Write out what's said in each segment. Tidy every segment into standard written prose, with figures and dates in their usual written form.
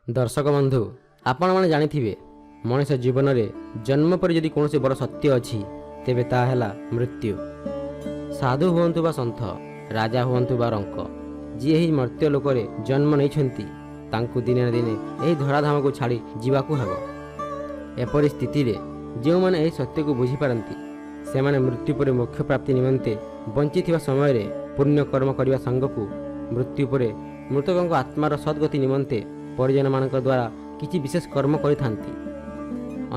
ଦର୍ଶକ ବନ୍ଧୁ, ଆପଣମାନେ ଜାଣିଥିବେ, ମଣିଷ ଜୀବନରେ ଜନ୍ମ ପରେ ଯଦି କୌଣସି ବଡ଼ ସତ୍ୟ ଅଛି, ତେବେ ତାହା ହେଲା ମୃତ୍ୟୁ। ସାଧୁ ହୁଅନ୍ତୁ ବା ସନ୍ଥ, ରାଜା ହୁଅନ୍ତୁ ବା ରଙ୍କ, ଯିଏ ଏହି ମର୍ତ୍ତ୍ୟ ଲୋକରେ ଜନ୍ମ ନେଇଛନ୍ତି, ତାଙ୍କୁ ଦିନେ ନା ଦିନେ ଏହି ଧରାଧାମକୁ ଛାଡ଼ି ଯିବାକୁ ହେବ। ଏପରି ସ୍ଥିତିରେ ଯେଉଁମାନେ ଏହି ସତ୍ୟକୁ ବୁଝିପାରନ୍ତି, ସେମାନେ ମୃତ୍ୟୁ ପରେ ମୋକ୍ଷ ପ୍ରାପ୍ତି ନିମନ୍ତେ ବଞ୍ଚିଥିବା ସମୟରେ ପୁଣ୍ୟ କର୍ମ କରିବା ସାଙ୍ଗକୁ ମୃତ୍ୟୁ ପରେ ମୃତକଙ୍କ ଆତ୍ମାର ସଦ୍ଗତି ନିମନ୍ତେ ପରିଜନମାନଙ୍କ ଦ୍ୱାରା କିଛି ବିଶେଷ କର୍ମ କରିଥାନ୍ତି।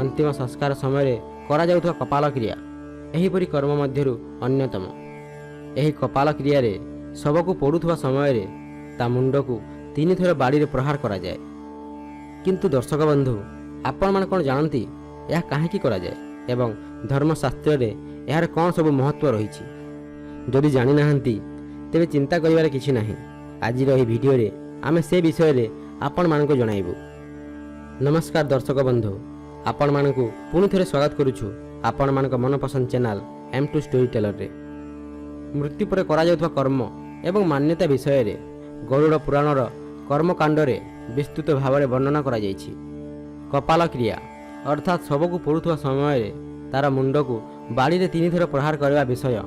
ଅନ୍ତିମ ସଂସ୍କାର ସମୟରେ କରାଯାଉଥିବା କପାଳ କ୍ରିୟା ଏହିପରି କର୍ମ ମଧ୍ୟରୁ ଅନ୍ୟତମ। ଏହି କପାଳ କ୍ରିୟାରେ ଶବକୁ ପୋଡ଼ୁଥିବା ସମୟରେ ତା ମୁଣ୍ଡକୁ ତିନିଥର ବାଡ଼ିରେ ପ୍ରହାର କରାଯାଏ। କିନ୍ତୁ ଦର୍ଶକ ବନ୍ଧୁ, ଆପଣମାନେ କ'ଣ ଜାଣନ୍ତି ଏହା କାହିଁକି କରାଯାଏ ଏବଂ ଧର୍ମଶାସ୍ତ୍ରରେ ଏହାର କ'ଣ ସବୁ ମହତ୍ତ୍ୱ ରହିଛି? ଯଦି ଜାଣିନାହାନ୍ତି, ତେବେ ଚିନ୍ତା କରିବାର କିଛି ନାହିଁ। ଆଜିର ଏହି ଭିଡ଼ିଓରେ ଆମେ ସେ ବିଷୟରେ ଆପଣମାନଙ୍କୁ ଜଣାଇବୁ। ନମସ୍କାର ଦର୍ଶକ ବନ୍ଧୁ, ଆପଣମାନଙ୍କୁ ପୁଣି ଥରେ ସ୍ୱାଗତ କରୁଛୁ ଆପଣମାନଙ୍କ ମନପସନ୍ଦ ଚ୍ୟାନେଲ୍ ଏମ୍ ଟୁ ଷ୍ଟୋରି ଟେଲରରେ। ମୃତ୍ୟୁ ପରେ କରାଯାଉଥିବା କର୍ମ ଏବଂ ମାନ୍ୟତା ବିଷୟରେ ଗରୁଡ଼ ପୁରାଣର କର୍ମକାଣ୍ଡରେ ବିସ୍ତୃତ ଭାବରେ ବର୍ଣ୍ଣନା କରାଯାଇଛି। କପାଳ କ୍ରିୟା, ଅର୍ଥାତ୍ ଶବକୁ ପୋଡ଼ୁଥିବା ସମୟରେ ତାର ମୁଣ୍ଡକୁ ବାଡ଼ିରେ ତିନିଥର ପ୍ରହାର କରିବା ବିଷୟ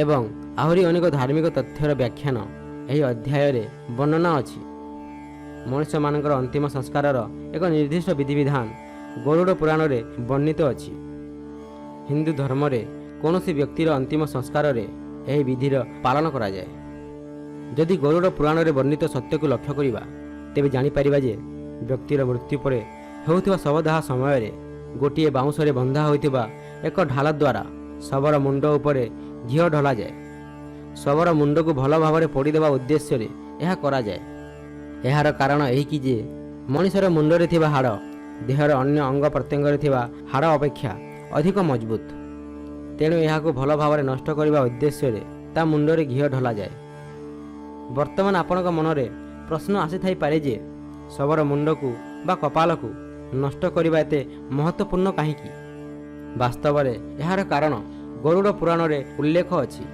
ଏବଂ ଆହୁରି ଅନେକ ଧାର୍ମିକ ତଥ୍ୟର ବ୍ୟାଖ୍ୟାନ ଏହି ଅଧ୍ୟାୟରେ ବର୍ଣ୍ଣନା ଅଛି। ମଣିଷମାନଙ୍କର ଅନ୍ତିମ ସଂସ୍କାରର ଏକ ନିର୍ଦ୍ଦିଷ୍ଟ ବିଧିବିଧାନ ଗରୁଡ଼ ପୁରାଣରେ ବର୍ଣ୍ଣିତ ଅଛି। ହିନ୍ଦୁ ଧର୍ମରେ କୌଣସି ବ୍ୟକ୍ତିର ଅନ୍ତିମ ସଂସ୍କାରରେ ଏହି ବିଧିର ପାଳନ କରାଯାଏ। ଯଦି ଗରୁଡ଼ ପୁରାଣରେ ବର୍ଣ୍ଣିତ ସତ୍ୟକୁ ଲକ୍ଷ୍ୟ କରିବା, ତେବେ ଜାଣିପାରିବା ଯେ ବ୍ୟକ୍ତିର ମୃତ୍ୟୁ ପରେ ହେଉଥିବା ଶବଦାହ ସମୟରେ ଗୋଟିଏ ବାଉଁଶରେ ବନ୍ଧା ହୋଇଥିବା ଏକ ଢାଲ ଦ୍ୱାରା ଶବର ମୁଣ୍ଡ ଉପରେ ଘିଅ ଢଳାଯାଏ। ଶବର ମୁଣ୍ଡକୁ ଭଲ ଭାବରେ ପୋଡ଼ିଦେବା ଉଦ୍ଦେଶ୍ୟରେ ଏହା କରାଯାଏ। ଏହାର କାରଣ ଏହିକି ଯେ ମଣିଷର ମୁଣ୍ଡରେ ଥିବା ହାଡ଼ ଦେହର ଅନ୍ୟ ଅଙ୍ଗ ପ୍ରତ୍ୟଙ୍ଗରେ ଥିବା ହାଡ଼ ଅପେକ୍ଷା ଅଧିକ ମଜବୁତ। ତେଣୁ ଏହାକୁ ଭଲ ଭାବରେ ନଷ୍ଟ କରିବା ଉଦ୍ଦେଶ୍ୟରେ ତା ମୁଣ୍ଡରେ ଘିଅ ଢଳାଯାଏ। ବର୍ତ୍ତମାନ ଆପଣଙ୍କ ମନରେ ପ୍ରଶ୍ନ ଆସିଥାଇପାରେ ଯେ ଶବର ମୁଣ୍ଡକୁ ବା କପାଳକୁ ନଷ୍ଟ କରିବା ଏତେ ମହତ୍ତ୍ୱପୂର୍ଣ୍ଣ କାହିଁକି? ବାସ୍ତବରେ ଏହାର କାରଣ ଗରୁଡ଼ ପୁରାଣରେ ଉଲ୍ଲେଖ ଅଛି।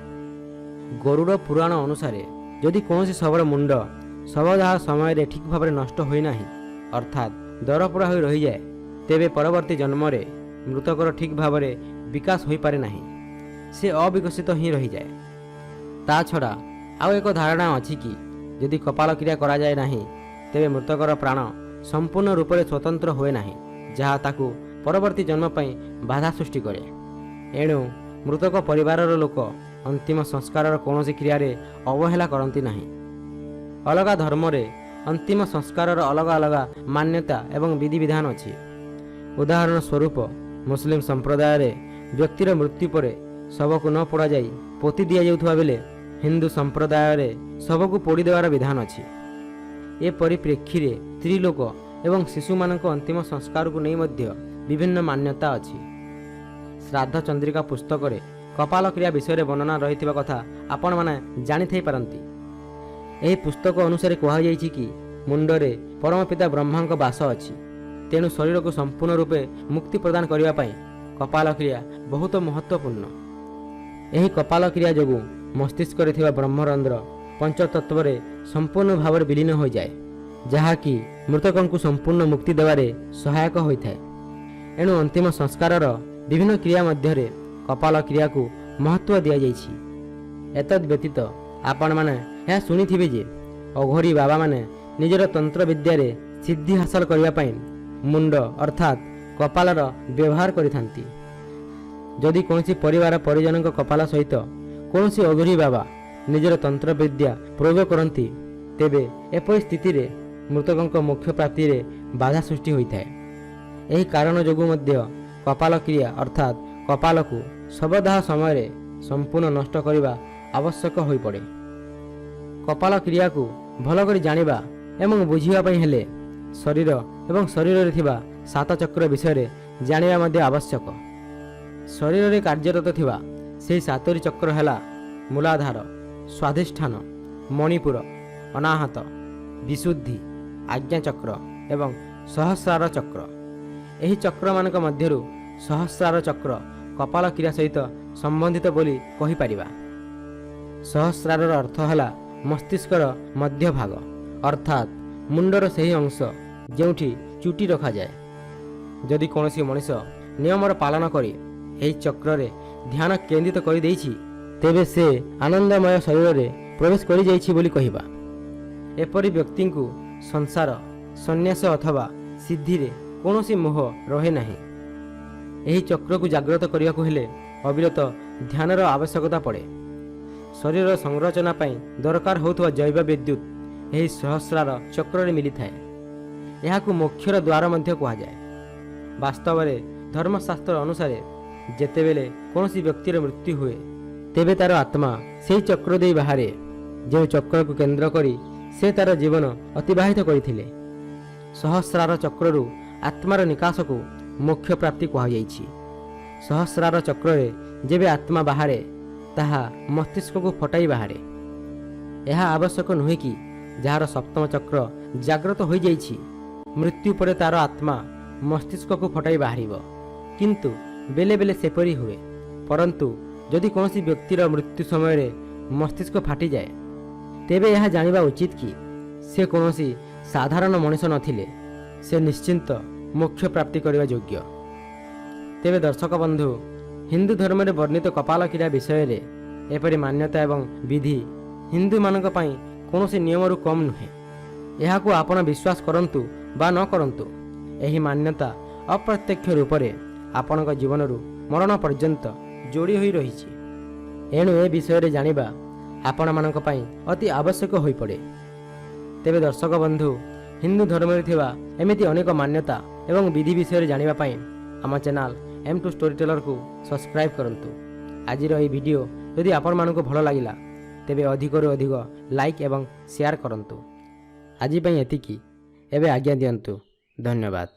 ଗରୁଡ଼ ପୁରାଣ ଅନୁସାରେ ଯଦି କୌଣସି ଶବର ମୁଣ୍ଡ ଶବଦାହ ସମୟରେ ଠିକ୍ ଭାବରେ ନଷ୍ଟ ହୋଇନାହିଁ, ଅର୍ଥାତ୍ ଦରପୋଡ଼ା ହୋଇ ରହିଯାଏ, ତେବେ ପରବର୍ତ୍ତୀ ଜନ୍ମରେ ମୃତକର ଠିକ୍ ଭାବରେ ବିକାଶ ହୋଇପାରେ ନାହିଁ। ସେ ଅବିକଶିତ ହିଁ ରହିଯାଏ। ତା ଛଡ଼ା ଆଉ ଏକ ଧାରଣା ଅଛି କି ଯଦି କପାଳ କ୍ରିୟା କରାଯାଏ ନାହିଁ, ତେବେ ମୃତକର ପ୍ରାଣ ସମ୍ପୂର୍ଣ୍ଣ ରୂପରେ ସ୍ୱତନ୍ତ୍ର ହୁଏ ନାହିଁ, ଯାହା ତାକୁ ପରବର୍ତ୍ତୀ ଜନ୍ମ ପାଇଁ ବାଧା ସୃଷ୍ଟି କରେ। ଏଣୁ ମୃତକ ପରିବାରର ଲୋକ ଅନ୍ତିମ ସଂସ୍କାରର କୌଣସି କ୍ରିୟାରେ ଅବହେଳା କରନ୍ତି ନାହିଁ। ଅଲଗା ଧର୍ମରେ ଅନ୍ତିମ ସଂସ୍କାରର ଅଲଗା ଅଲଗା ମାନ୍ୟତା ଏବଂ ବିଧିବିଧାନ ଅଛି। ଉଦାହରଣ ସ୍ୱରୂପ, ମୁସଲିମ ସମ୍ପ୍ରଦାୟରେ ବ୍ୟକ୍ତିର ମୃତ୍ୟୁ ପରେ ଶବକୁ ନ ପୋଡ଼ାଯାଇ ପୋତି ଦିଆଯାଉଥିବା ବେଳେ ହିନ୍ଦୁ ସମ୍ପ୍ରଦାୟରେ ଶବକୁ ପୋଡ଼ିଦେବାର ବିଧାନ ଅଛି। ଏ ପରିପ୍ରେକ୍ଷୀରେ ସ୍ତ୍ରୀ ଲୋକ ଏବଂ ଶିଶୁମାନଙ୍କ ଅନ୍ତିମ ସଂସ୍କାରକୁ ନେଇ ମଧ୍ୟ ବିଭିନ୍ନ ମାନ୍ୟତା ଅଛି। ଶ୍ରାଦ୍ଧ ଚନ୍ଦ୍ରିକା ପୁସ୍ତକରେ କପାଳ କ୍ରିୟା ବିଷୟରେ ବର୍ଣ୍ଣନା ରହିଥିବା କଥା ଆପଣମାନେ ଜାଣିଥାଇ ପାରନ୍ତି। ଏହି ପୁସ୍ତକ ଅନୁସାରେ କୁହାଯାଇଛି କି ମୁଣ୍ଡରେ ପରମପିତା ବ୍ରହ୍ମାଙ୍କ ବାସ ଅଛି। ତେଣୁ ଶରୀରକୁ ସମ୍ପୂର୍ଣ୍ଣ ରୂପେ ମୁକ୍ତି ପ୍ରଦାନ କରିବା ପାଇଁ କପାଳ କ୍ରିୟା ବହୁତ ମହତ୍ତ୍ୱପୂର୍ଣ୍ଣ। ଏହି କପାଳ କ୍ରିୟା ଯୋଗୁଁ ମସ୍ତିଷ୍କରେ ଥିବା ବ୍ରହ୍ମରନ୍ଧ୍ର ପଞ୍ଚତତ୍ତ୍ୱରେ ସମ୍ପୂର୍ଣ୍ଣ ଭାବରେ ବିଲୀନ ହୋଇଯାଏ, ଯାହାକି ମୃତକଙ୍କୁ ସମ୍ପୂର୍ଣ୍ଣ ମୁକ୍ତି ଦେବାରେ ସହାୟକ ହୋଇଥାଏ। ଏଣୁ ଅନ୍ତିମ ସଂସ୍କାରର ବିଭିନ୍ନ କ୍ରିୟା ମଧ୍ୟରେ କପାଳ କ୍ରିୟାକୁ ମହତ୍ତ୍ୱ ଦିଆଯାଇଛି। ଏତଦ୍ ବ୍ୟତୀତ ଆପଣମାନେ ଏହା ଶୁଣିଥିବେ ଯେ ଅଘୋରୀ ବାବାମାନେ ନିଜର ତନ୍ତ୍ର ବିଦ୍ୟାରେ ସିଦ୍ଧି ହାସଲ କରିବା ପାଇଁ ମୁଣ୍ଡ ଅର୍ଥାତ୍ କପାଳର ବ୍ୟବହାର କରିଥାନ୍ତି। ଯଦି କୌଣସି ପରିବାର ପରିଜନଙ୍କ କପାଳ ସହିତ କୌଣସି ଅଘୋରୀ ବାବା ନିଜର ତନ୍ତ୍ର ବିଦ୍ୟା ପ୍ରୟୋଗ କରନ୍ତି, ତେବେ ଏପରି ସ୍ଥିତିରେ ମୃତକଙ୍କ ମୋକ୍ଷ ପ୍ରାପ୍ତିରେ ବାଧା ସୃଷ୍ଟି ହୋଇଥାଏ। ଏହି କାରଣ ଯୋଗୁଁ ମଧ୍ୟ କପାଳ କ୍ରିୟା, ଅର୍ଥାତ୍ କପାଳକୁ ଶବଦାହ ସମୟରେ ସମ୍ପୂର୍ଣ୍ଣ ନଷ୍ଟ କରିବା ଆବଶ୍ୟକ ହୋଇପଡ଼େ। କପାଳ କ୍ରିୟାକୁ ଭଲ କରି ଜାଣିବା ଏବଂ ବୁଝିବା ପାଇଁ ହେଲେ ଶରୀର ଏବଂ ଶରୀରରେ ଥିବା ସାତ ଚକ୍ର ବିଷୟରେ ଜାଣିବା ମଧ୍ୟ ଆବଶ୍ୟକ। ଶରୀରରେ କାର୍ଯ୍ୟରତ ଥିବା ସେହି ସାତୋଟି ଚକ୍ର ହେଲା ମୂଳାଧାର, ସ୍ୱାଧିଷ୍ଠାନ, ମଣିପୁର, ଅନାହତ, ବିଶୁଦ୍ଧି, ଆଜ୍ଞାଚକ୍ର ଏବଂ ସହସ୍ରାର ଚକ୍ର। ଏହି ଚକ୍ରମାନଙ୍କ ମଧ୍ୟରୁ ସହସ୍ରାର ଚକ୍ର କପାଳ କ୍ରିୟା ସହିତ ସମ୍ବନ୍ଧିତ ବୋଲି କହିପାରିବା। ସହସ୍ରାରର ଅର୍ଥ ହେଲା ମସ୍ତିଷ୍କର ମଧ୍ୟଭାଗ, ଅର୍ଥାତ୍ ମୁଣ୍ଡର ସେହି ଅଂଶ ଯେଉଁଠି ଚୁଟି ରଖାଯାଏ। ଯଦି କୌଣସି ମଣିଷ ନିୟମର ପାଳନ କରି ଏହି ଚକ୍ରରେ ଧ୍ୟାନ କେନ୍ଦ୍ରିତ କରିଦେଇଛି, ତେବେ ସେ ଆନନ୍ଦମୟ ଶରୀରରେ ପ୍ରବେଶ କରିଯାଇଛି ବୋଲି କହିବା। ଏପରି ବ୍ୟକ୍ତିଙ୍କୁ ସଂସାର, ସନ୍ନ୍ୟାସ ଅଥବା ସିଦ୍ଧିରେ କୌଣସି ମୋହ ରହେ ନାହିଁ। ଏହି ଚକ୍ରକୁ ଜାଗ୍ରତ କରିବାକୁ ହେଲେ ଅବିରତ ଧ୍ୟାନର ଆବଶ୍ୟକତା ପଡ଼େ। ଶରୀରର ସଂରଚନା ପାଇଁ ଦରକାର ହେଉଥିବା ଜୈବ ବିଦ୍ୟୁତ୍ ଏହି ସହସ୍ରାର ଚକ୍ରରେ ମିଳିଥାଏ। ଏହାକୁ ମୋକ୍ଷର ଦ୍ୱାର ମଧ୍ୟ କୁହାଯାଏ। ବାସ୍ତବରେ ଧର୍ମଶାସ୍ତ୍ର ଅନୁସାରେ ଯେତେବେଳେ କୌଣସି ବ୍ୟକ୍ତିର ମୃତ୍ୟୁ ହୁଏ, ତେବେ ତାର ଆତ୍ମା ସେହି ଚକ୍ର ଦେଇ ବାହାରେ, ଯେଉଁ ଚକ୍ରକୁ କେନ୍ଦ୍ର କରି ସେ ତାର ଜୀବନ ଅତିବାହିତ କରିଥିଲେ। ସହସ୍ରାର ଚକ୍ରରୁ ଆତ୍ମାର ନିକାଶକୁ ମୋକ୍ଷ ପ୍ରାପ୍ତି କୁହାଯାଇଛି। ସହସ୍ରାର ଚକ୍ରରେ ଯେବେ ଆତ୍ମା ବାହାରେ, ତାହା ମସ୍ତିଷ୍କକୁ ଫଟାଇ ବାହାରେ। ଏହା ଆବଶ୍ୟକ ନୁହେଁ କି ଯାହାର ସପ୍ତମ ଚକ୍ର ଜାଗ୍ରତ ହୋଇଯାଇଛି, ମୃତ୍ୟୁ ପରେ ତାର ଆତ୍ମା ମସ୍ତିଷ୍କକୁ ଫଟାଇ ବାହାରିବ। କିନ୍ତୁ ବେଲେ ବେଲେ ସେପରି ହୁଏ। ପରନ୍ତୁ ଯଦି କୌଣସି ବ୍ୟକ୍ତିର ମୃତ୍ୟୁ ସମୟରେ ମସ୍ତିଷ୍କ ଫାଟିଯାଏ, ତେବେ ଏହା ଜାଣିବା ଉଚିତ କି ସେ କୌଣସି ସାଧାରଣ ମଣିଷ ନଥିଲେ। ସେ ନିଶ୍ଚିନ୍ତ ମୋକ୍ଷ ପ୍ରାପ୍ତି କରିବା ଯୋଗ୍ୟ। ତେବେ ଦର୍ଶକ ବନ୍ଧୁ, ହିନ୍ଦୁ ଧର୍ମରେ ବର୍ଣ୍ଣିତ କପାଳ କ୍ରିୟା ବିଷୟରେ ଏପରି ମାନ୍ୟତା ଏବଂ ବିଧି ହିନ୍ଦୁମାନଙ୍କ ପାଇଁ କୌଣସି ନିୟମରୁ କମ୍ ନୁହେଁ। ଏହାକୁ ଆପଣ ବିଶ୍ୱାସ କରନ୍ତୁ ବା ନ କରନ୍ତୁ, ଏହି ମାନ୍ୟତା ଅପ୍ରତ୍ୟକ୍ଷ ରୂପରେ ଆପଣଙ୍କ ଜୀବନରୁ ମରଣ ପର୍ଯ୍ୟନ୍ତ ଯୋଡ଼ି ହୋଇ ରହିଛି। ଏଣୁ ଏ ବିଷୟରେ ଜାଣିବା ଆପଣମାନଙ୍କ ପାଇଁ ଅତି ଆବଶ୍ୟକ ହୋଇପଡ଼େ। ତେବେ ଦର୍ଶକ ବନ୍ଧୁ, ହିନ୍ଦୁ ଧର୍ମରେ ଥିବା ଏମିତି ଅନେକ ମାନ୍ୟତା ଏବଂ ବିଧି ବିଷୟରେ ଜାଣିବା ପାଇଁ ଆମ ଚ୍ୟାନେଲ୍ ଏମ୍ ଟୁ ଷ୍ଟୋରି ଟେଲରକୁ ସବସ୍କ୍ରାଇବ୍ କରନ୍ତୁ। ଆଜିର ଏହି ଭିଡ଼ିଓ ଯଦି ଆପଣମାନଙ୍କୁ ଭଲ ଲାଗିଲା, ତେବେ ଅଧିକରୁ ଅଧିକ ଲାଇକ୍ ଏବଂ ସେୟାର କରନ୍ତୁ। ଆଜି ପାଇଁ ଏତିକି। ଏବେ ଆଜ୍ଞା ଦିଅନ୍ତୁ। ଧନ୍ୟବାଦ।